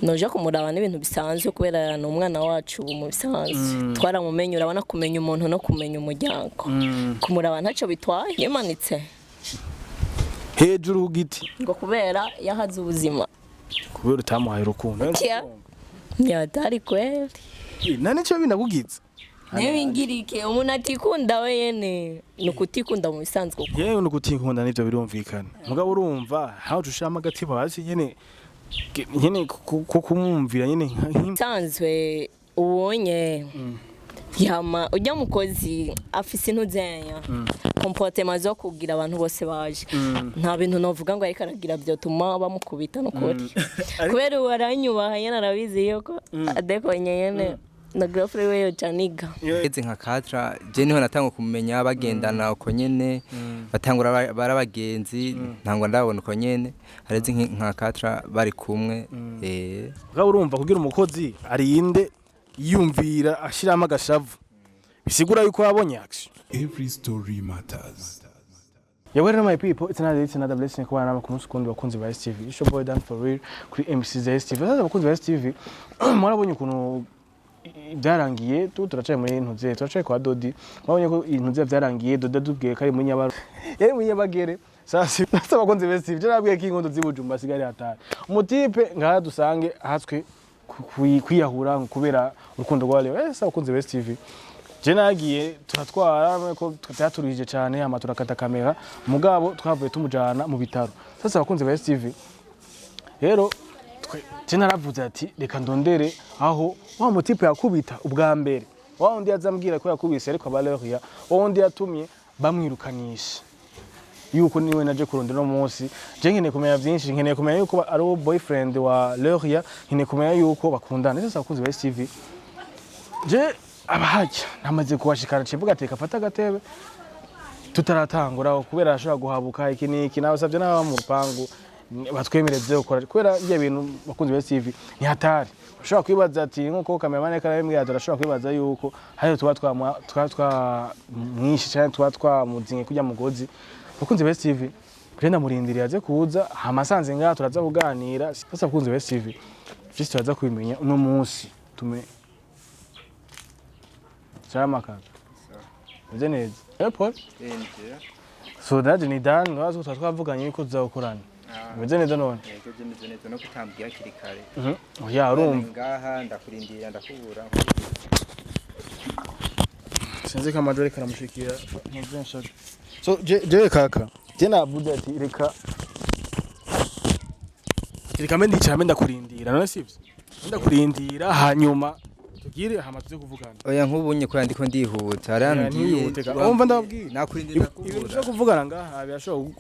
Noja kumuraba n'ibintu bisanzwe, kubera ni umwana wacu. Ubu mu bisanzwe twaramumenye. Urabona, kumenya umuntu no kumenya umuryango, kumuraba ntacyo bitwaye. Yimanitse hejuru ku giti ngo kubera yahaze ubuzima. Kubera utamuhaye urukundo. Kia. Ntiyatari kweli. Nta nicyo binakugize. Ntibingirike, umuntu atikunda wenyene ni ukutikunda mu bisanzwe. Yewe, no kutikunda nivyo birumvikana, mugabo urumva haje ushiramo agatima hasi nyene nyene ko kumwumvira nyene Bisanzwe ubonye yama ujya mukozi afise intuzenya comportement zo kugira abantu bose baje, nta bintu novuga ngo ariko aragira byotuma bamukubita n'ukuri, kubera ubu aranyubaha nyene, arabizi yuko adekonye nyene na girlfriend we yocaniga. Eze nka katra je niho natangwa kumenya bagendana uko nyene, batangura bari abagenzi, ntangwa ndabona uko nyene hareze nka katra bari kumwe. Mugabo urumva, kugira umukozi arinde yiyumvira ashiramo agashavu, bisigura yuko yabonye action. Every story matters. Yeah, well, my people, it's another, it's another blessing kubana namwe ku munsi kundi, bakunzi ba STV. It's your boy Dan for real kuri MC za STV. Sasa bakunzi ba STV, mwarabonye ukuntu byarangiye. Tu turacaye muri ntuze, turacaye kwa Dodi. Mwabonye ko intuze byarangiye, Dodi adubwiye ko ari muri Nyabaro, yari muri Nyabagere. Sasa bakunzi ba STV, je nabwiye ko inkondo z'Ibujumba sigari hatari. Umutipe ngaha dusange ahatswe kwiyahura kubera urukundo rwa Leo. Sasa bakunzi ba STV, je nagiye turatwara ko byaturuhije cyane, hama turakata kamera, mugabo twavuye tumujana mu bitaro. Sasa abakunzi ba STV rero, je naravuze ati reka ndondere aho wa mutipe yakubita ubwa mbere, wa wundi yazambwira ko yakubise, ariko aba Leria, wa wundi yatumye bamwirukanisha, yuko niwe naje kurondera uno munsi. Je nkeneye kumenya byinshi, nkeneye kumenya yuko ari uwo boyfriend wa Leria, nkeneye kumenya yuko bakundana. Sasa abakunzi ba STV, je abahajya namaze kuhashikana, civuga ati reka agatebe tutaratangura, kubera arashobora guhabuka iki n'iki. Nabasabye n'ababa mu rupangu batwemereze gukora, kubera ibyo bintu, bakunzi ba STV, ni hatari. Ushobora kwibaza ati nkuko cameraman ariko arabibwira ati urashobora kwibaza yuko hari tuba tuba twamwishe canke tuba twamuzinye kurya mugozi. Bakunzi ba STV, je ndamurindiriye aze kuza, hama asanze ngaha turaza kuganira. Sasa bakunzi ba STV, vyose turaza kubimenya uno munsi. Tume salama kaka, meze neza. Paul, so naje ni Dan, urazi ko tuba twavuganye yuko tuzagukorana. Meze neza none? Yego, je meze neza no kutambwira hakiri kare. Oya, urumva. Ngaha ndakurindira ndakubura. Sinzi ko amajwi ariko aramushikira. So je kaka, je navuze ati reka mbe ndicara, mbe ndakurindira. None sivyo, mbe ndakurindira, hanyuma tugire, hama tuze kuvugana. Oya, nk'ubunye kubera ndiko ndihuta hari ahantu Oya, ngiye. ntiyihute ka. Wumva ndababwira. Nakurindira Ibintu ndakubura. byo kuvugana ngaha birashobora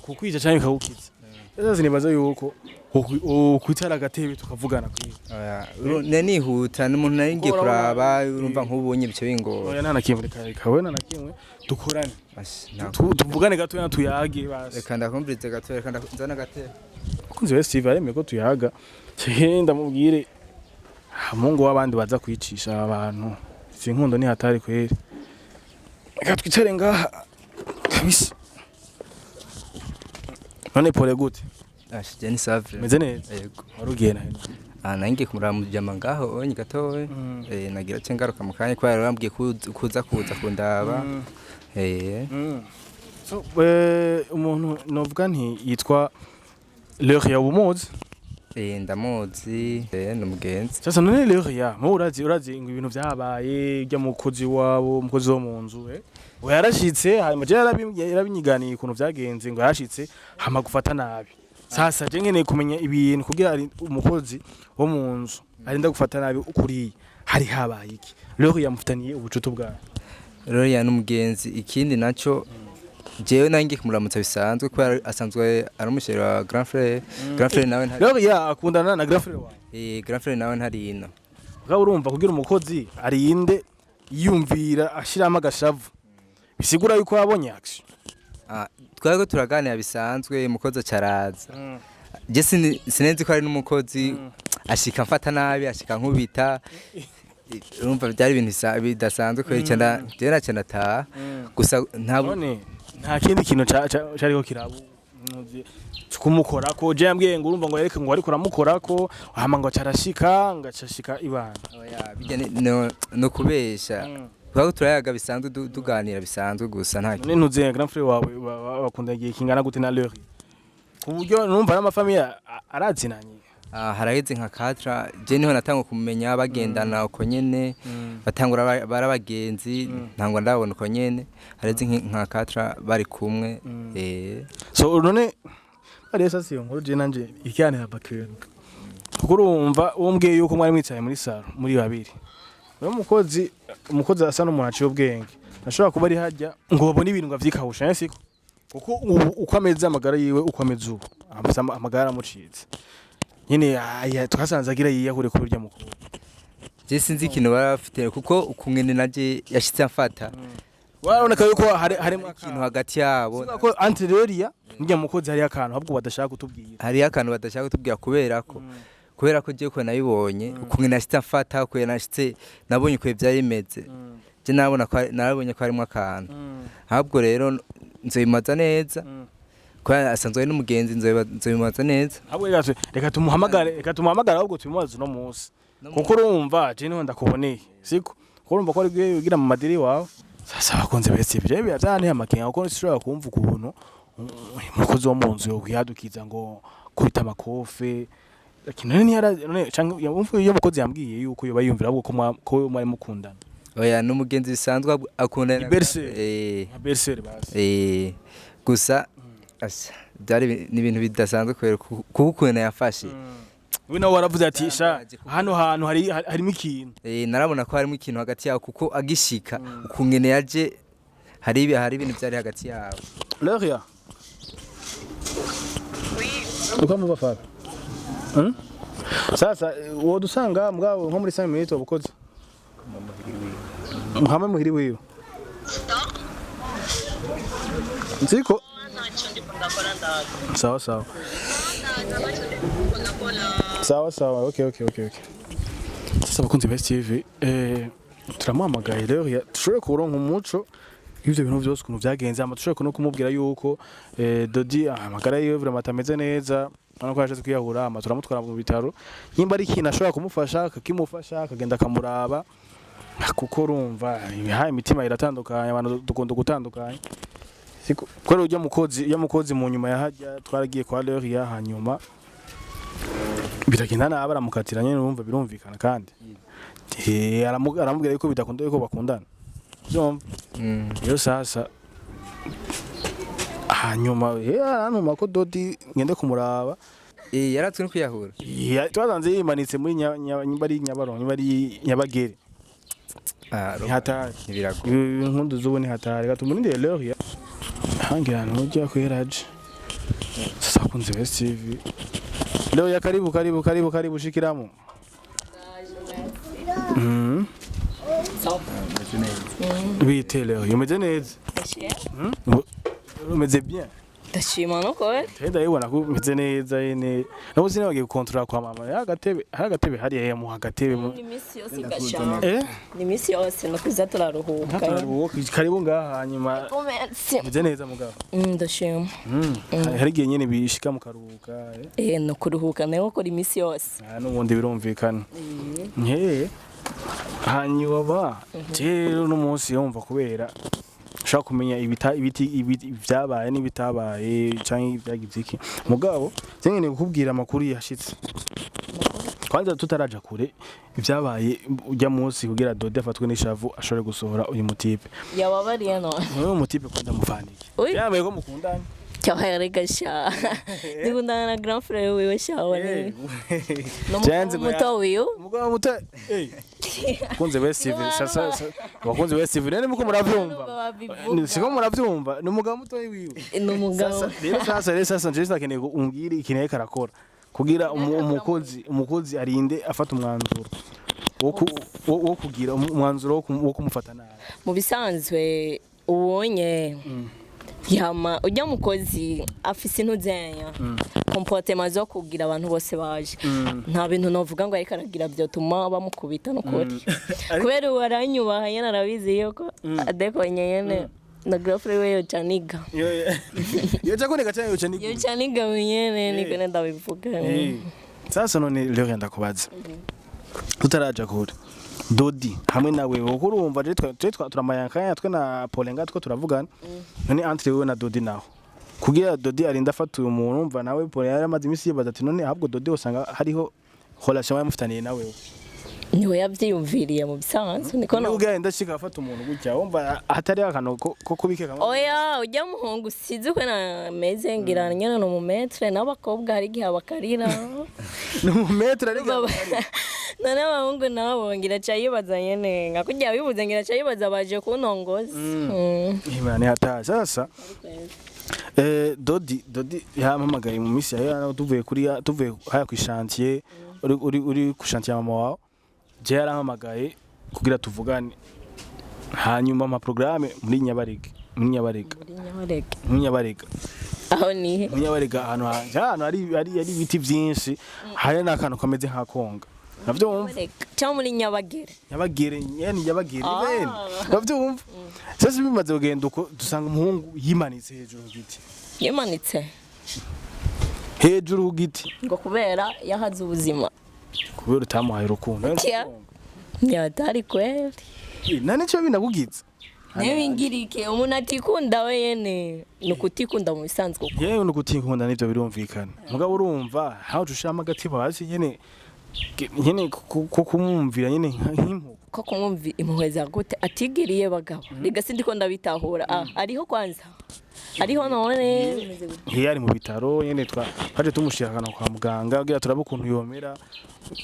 kukwica cyangwa bikagukiza. Sasa nibaza yuko ukwicara agatebe tukavugana kwiye. Oya, ne nihuta n'umuntu nari ngiye kuraba, urumva nk'ubunye bice bingora. Oya, nta na kimwe, reka reka we, nta na kimwe, dukorane. Asha, Tuvugane gatoya, tuyage basi. Reka ndakumvirize gato, reka nzane agatebe. Abakunzi ba Steve, aremeye ko tuyaga. Cye ndamubwire mungu w'abandi baza kwicisha abantu. Izi nkundo ni hatari kweri. Reka twicare ngaha kabisa. None pole, gute? Asha, je ni savre. Meze neza. Yego. Wari ugiye nahe? Ah, nari ngiye kumuraba mujama ngaho onye gatoya. Nagira ce ngaruka mu kanya kubera bambwiye kuza kundaba. So umuntu novuga nti yitwa Leria, ubumuzi? Ndamuzi, ni umugenzi. Sasa none Leria, mu urazi ngo ibintu vyabaye ujya mukozi wabo, umukozi wo mu nzu, we yarashitse, hanyuma je yarabinyiganiye ukuntu vyagenze, ngo yarashitse hama gufata nabi. Sasa je nkeneye kumenya ibintu kugira ari umukozi wo mu nzu arinda gufata nabi ukuriye, hari habaye iki? Leria yamufitaniye ubucuti bwawe? Roriya ni umugenzi. Ikindi naco, jewe nari ngiye kumuramutsa bisanzwe kubera asanzwe ari umusheri wa grand frère. Grand frère nawe ntari Leria akundana na grand frère wawe? Grand frère nawe ntari ino. Mugabo urumva, kugira umukozi arinde yiyumvira ashiramo agashavu, bisigura yuko yabonye action. Ah, twariko turaganira bisanzwe, umukozi acaraza. Je sinenzi ko ari n'umukozi, ashika mfata nabi, ashika nkubita. Urumva byari ibintu bidasanzwe kubera ico jewe naca ndataha gusa nta None nta kindi kintu cariko kirabu Kumukorako je yambwiye ngo urumva ngo yareke ngo ariko uramukorako, hama ngo acarashika, ngo acashika ibana. Oya, bijya no kubesha. Twari turayaga bisanzwe, tuganira bisanzwe gusa, nta None ntuze grand frère wawe bakunda igihe kingana gute na Laurie, ku buryo numva n'amafamiye arazinanye? Ah, haraheze nka katra je niho natangwa kumenya bagendana uko nyene, batangura bari abagenzi, ntangwa ndabona uko nyene haraheze nka katra bari kumwe. So none ariyo sasa iyo nkuru je nanje ikiganira bakenga, kuko urumva umbwiye yuko mwari mwicaye muri salon muri babiri, uyo umukozi asa n'umuntu aciye ubwenge, ashobora kuba ari hajya ngo babone ibintu ngo avyikahusha, siko? Kuko ubu uko ameze, amagara yiwe uko ameze ubu, amagara aramucitse nyene, aya twasanze agira yiyahure kubirya mukuru. Je sinzi ikintu bari bafite, kuko ukungene naje yashitse amfata, waraboneka yuko harimo ikintu hagati yabo. Ko anterior n'urya mukozi hariyo akantu ahubwo badashaka kutubwira. Hariyo akantu badashaka kutubwira, kubera ko je ko nabibonye ukungene yashitse amfata, ukuntu nashitse nabonye ukuntu vyari bimeze, je nabona ko narabonye ko harimo akantu. Ahubwo rero nzobimaza neza, kubera asanzwe ari n'umugenzi, nzobimaza neza. Ahubwo reka tumuhamagare, ahubwo tumubaze uno munsi, kuko urumva je niho ndakuboneye, siko? Kuko urumva ko ari bwe wigira mu madiri wawe. Sasa bakunze bese ibyo biba byanteye amakenga, kuko sinshobora kumva ukuntu umukozi wo mu nzu yokwihadukiza ngo kubita amakofe. Lakini none ntiyara none canke yumva iyo mukozi yambwiye yuko yoba yumvira ahubwo ko mwari mukundana. Oya, n'umugenzi bisanzwe, akundana. Ni belle-sœur. Eh. Nka belle-sœur basi. Eh, gusa asha byari ni ibintu bidasanzwe, kubera kuko ukuntu yafashe. We nawe waravuze ati sha hano hantu harimo ikintu. Eh, narabona ko harimo ikintu hagati yabo, kuko agishika ukungene yaje hari ibintu byari hagati yabo. Lauria. Uko muva Fabi? Hmm? Sasa wodusanga mugabo nko muri 5 minutes obukoze. Muhame muhiri wiwe. Nziko. Ntacyo ndiko ndakora, ndaza. Sawa sawa. Ndaza, ntacyo ndiko ndakora. Sawa sawa. Okay. Sasa bakunzi ba STV, turamuhamagaye rero dushobore kuronka umuco ivyo bintu vyose ukuntu vyagenze, hama dushobore no kumubwira yuko Dodi amagara yiwe vraiment atameze neza, urabona ko yashatse kwiyahura, hama turamutwara mu bitaro, nimba ari ikintu ashobora kumufasha akakimufasha, akagenda akamuraba, kuko urumva imitima iratandukanye, abantu dukunda gutandukanya. Siko kubera ujya mukozi mu nyuma yahajya twaragiye kwa Lauria, hanyuma biragenda nabi, aramukatira nyene, urumva birumvikana, kandi aramubwira yuko bidakunda yuko bakundana, byumva. Rero sasa hanyuma arantuma ko Dodi ngende kumuraba. Eh, yaratswe no kwiyahura. Twasanze yimanitse muri nyimba ari Nyabarongo, nyimba ari Nyabagere. Ah, Ni hatari. Ntibiragoye. Inkundu z'ubu ni hatari. Gatumurindire Lauria hangira ntujya kweraje. Sasa kunze Best TV, Lauria, karibu karibu karibu karibu, shikiramo. Bite Lauria, umeze neza? Umeze bien? Ndashima no ko. Tenda yibona ko umeze neza nyene. Nabo sinabagiye gukontorora kwa mama. Ya agatebe, hari agatebe hariya yamuha agatebe. Ni iminsi yose gasha. Eh? Ni iminsi yose no kuza turaruhuka. Karibu ngaha hanyuma. Merci. Umeze neza mugabo? Ndashima. Hari igihe nyene bishika mukaruhuka, eh? Eh, no kuruhuka nayo gukora iminsi yose. Ah, n'ubundi birumvikana. Nke hanyuma ba rero n'umunsi yumva kubera ushaka kumenya ibita ibiti ibyabaye n'ibitabaye canke ibyagize iki, mugabo nkeneye kukubwira amakuru yashitse kwanza tutaraja kure, ibyabaye ujya munsi kugira Dode afatwe n'ishavu ashobore gusohora uyu mutipe. Yababariye none? Uyu mutipe kwanza mufanike? Ui. Yambaye ko mukundana. Cyaherega sha. Ndikundana na grand frère wiwe sha wani. Janze No muto wiwe. Umugabo muto, eh, bakunze ba STV, sasa bakunze ba STV rero muko muravyumva. Babivuga. Siko muravyumva, ni umugabo muto wiwe. Ni umugabo. Sasa rero sasa nje ndakeneye ko umbwire ikintu ariko arakora kugira umukozi arinde afata umwanzuro wo kugira umwanzuro wo kumufata nabi. Mu bisanzwe ubonye yama ujya mukozi afise intuzenya comportement zo kugira abantu bose baje, nta bintu novuga ngo ariko aragira byotuma bamukubita no kuri, kubera ubu aranyubaha nyene, arabizi yuko adekonye nyene. Na girlfriend we yoca niga. Yoca kunega cyangwa yoca niga? Yoca niga nyene, niko ndabivuga. Sasa none rero ndakubaza, tutaraja kure, Dodi hamwe nawe, kuko urumva je turamayakanya twe na Polenga two turavugana. None entre wewe na Dodi naho, kugira Dodi arinda afata uyu muntu, umva nawe Pole yari amaze iminsi yibaza ati none ahubwo Dodi usanga hariho relation yamufitaniye nawe. Niwe yavyiyumviriye mu bisanzwe, niko no. Nubwo arinda ashika afata umuntu gutya, wumva hatari akantu ko kubikeka? Oya, ujya muhungu sizi uko nameze, ngira nyene ni umu maître, n'abakobwa hari igihe abakarira. Ni umu maître ariko. None abahungu nabo ngira aca yibaza nyene nka kurya bibuze, ngira aca yibaza baje kuntongoza. Imana yataye. Sasa Dodi yampamagaye mu minsi ya tuvuye kuri tuvuye haya ku chantier, uri ku chantier ya mama wawe, je yarampamagaye kugira tuvugane, hanyuma ama programme muri Nyabarega, muri Nyabarega. Muri Nyabarega? Muri Nyabarega. Aho nihe? Muri Nyabarega, ahantu hari ibiti byinshi, hari n'akantu kameze nka konga, navyumva. Nyabarega cyangwa muri Nyabagere? Nyabagere nyene, Nyabagere. Ah. Bene navyumva. Sasa bimaze kugenda uko, dusanga umuhungu yimanitse hejuru ku giti. Yimanitse? Hejuru ku giti. Ngo kubera yahaze ubuzima? Kubera utamuhaye urukundo. Kya? Nyatari kweli. Nta nicyo binakugize. Ntibingirike, umuntu atikunda we yene ni ukutikunda mu bisanzwe uko. Yewe, no kutikunda nivyo birumvikana, mugabo urumva hawe ushiramo agatima hasi nyene nyene ko kumwumvira nyene nk'impuhwe. Ko kumwumva impuhwe za gute atigiriye bagabo? Rega sindiko ndabitahura. Ah, ariho kwanza, ariho none bimeze gute? Iyo ari mu bitaro nyene twaje tumushira akantu kwa muganga kugira turabe ukuntu yomera,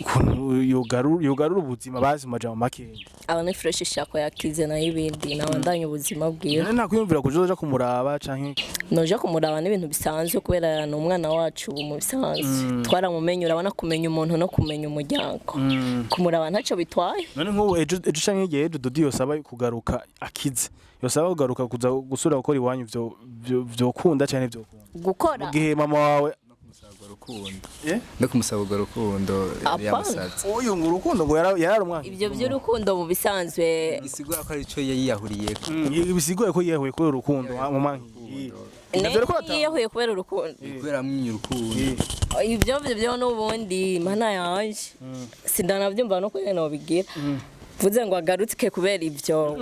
ukuntu yogarura ubuzima bazi mu majambo makeya. Aba ni fresh, ishako yakize, nayo ibindi nabandanye ubuzima bwiwe. None nta kwiyumvira kuzoja kumuraba canke? Noja kumuraba n'ibintu bisanzwe, kubera ni umwana wacu. Ubu mu bisanzwe twaramumenye, urabona kumenya umuntu no kumenya umuryango, kumuraba ntacyo bitwaye. None nk'ubu ejo canke igihe ejo Dodi yosaba kugaruka akize, yosaba kugaruka kuza gusubira gukora iwanyu, vyokunda canke vyokunda? Gukora? Mu gihe mama wawe Urukundo. Eh? No kumusaba urwo rukundo yari Apana. yamusabye. Uyu ngo urukundo ngo yarari umwana. Ibyo by'urukundo mu bisanzwe Gisigura ko ari cyo yiyahuriyeko. Bisigoye ko yiyahuye kubera urukundo mu manki. Yiyahuye kubera urukundo? Kubera amwimye urukundo. Ibyo byo n'ubundi mana yanje sindanabyumva no kuri nobigira mvuze ngo agaruke kubera ibyo.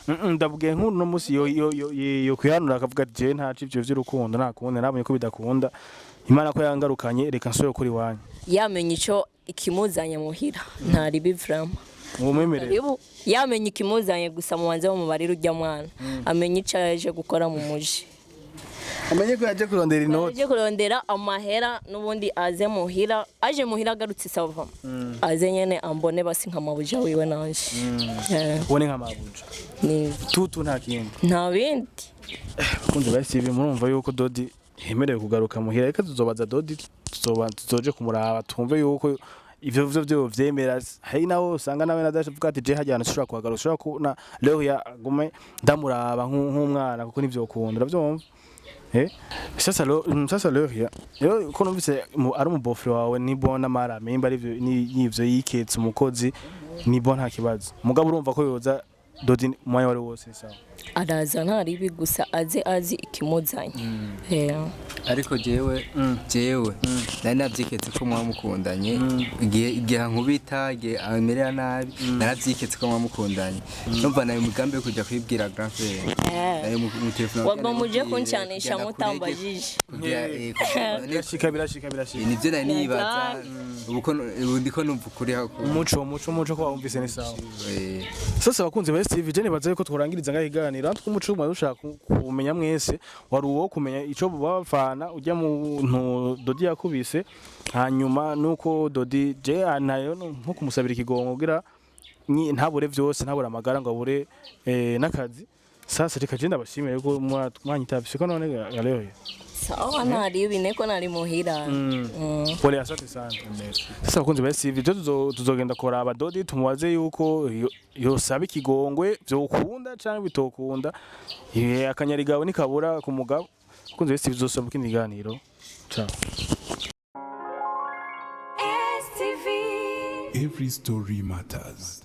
Ndabwiye nk'uno munsi yo kwihanura akavuga ati jewe ntaco ivyo vy'urukundo, nta kundi, nabonye ko bidakunda, Imana ko yangarukanye, reka nsubire kuri iwanyu. Yamenye ico ikimuzanye muhira, ntari vraiment. Mumwemerere? Karibu. Yamenye ikimuzanye gusa, mubanze bamubarire ujya mwana amenye ico yaje gukora mu muji. Amenye ko yaje kurondera inoti. Aje kurondera amahera, n'ubundi aze muhira, aje muhira agarutse ça va, aze nyene ambone basi nka mabuja wiwe nanje. Ubone nka mabuja. Ni tutu nta kindi. Nta bindi. Bakunzi ba STV, murumva yuko Dodi yemerewe kugaruka muhira. Reka tuzobaza Dodi, tuzoba tuzoje kumuraba twumve yuko ivyo vyo vyemera. Hari naho usanga nawe nadasha ati je hajyana ushobora kuhagaruka, ushobora kubona leo ya gume ndamuraba nk'umwana kuko nivyo ukunda, uravyumva. Sasa leo ya rero ko numvise ari umu beau-frère wawe, ni bon n'amarame nimba ari ivyo n'ivyo yiketse umukozi, ni bon, nta kibazo. Mugabo urumva ko yoza Dodi umwanya wari wose, sawa? Araza nta ribi, gusa aze azi ikimuzanye. Ariko jewe nari navyiketse ko mwamukundanye igihe ankubita, igihe amerera nabi, naravyiketse ko mwamukundanye. Numva nayo umugambi wo kuja kwibwira grand frère, nayo mu telefone. Wagomba uje kuncanisha mutambajije. Birashika, birashika, birashika. Nivyo nari nibaza. Ubu ko ubu ndiko numva ukuri hako. Umuco ko wumvise ni sawa. Sasa abakunzi ba STV, je nibaza yuko tworangiriza ngaho iganiro natwe. Umuco mwari ushaka kumenya mwese wari uwo kumenya ico bafana ujya muntu Dodi yakubise, hanyuma nuko Dodi je nayo nko kumusabira ikigongo kugira ntabure vyose, ntabure amagara ngo abure n'akazi. Sasa reka je ndabashimire yuko mwanyitavye ko none galeho. Sawa, nta ribi, neko nari muhira. Pole, asante sana. Sasa abakunzi ba STV, je tuzogenda kuraba Dodi tumubaze yuko yosaba ikigongwe vyokunda canke bitokunda. Akanyarigawe nikabura ku mugabo. Abakunzi ba STV, tuzosubira mu kindi kiganiro. Ciao. STV. Every story matters.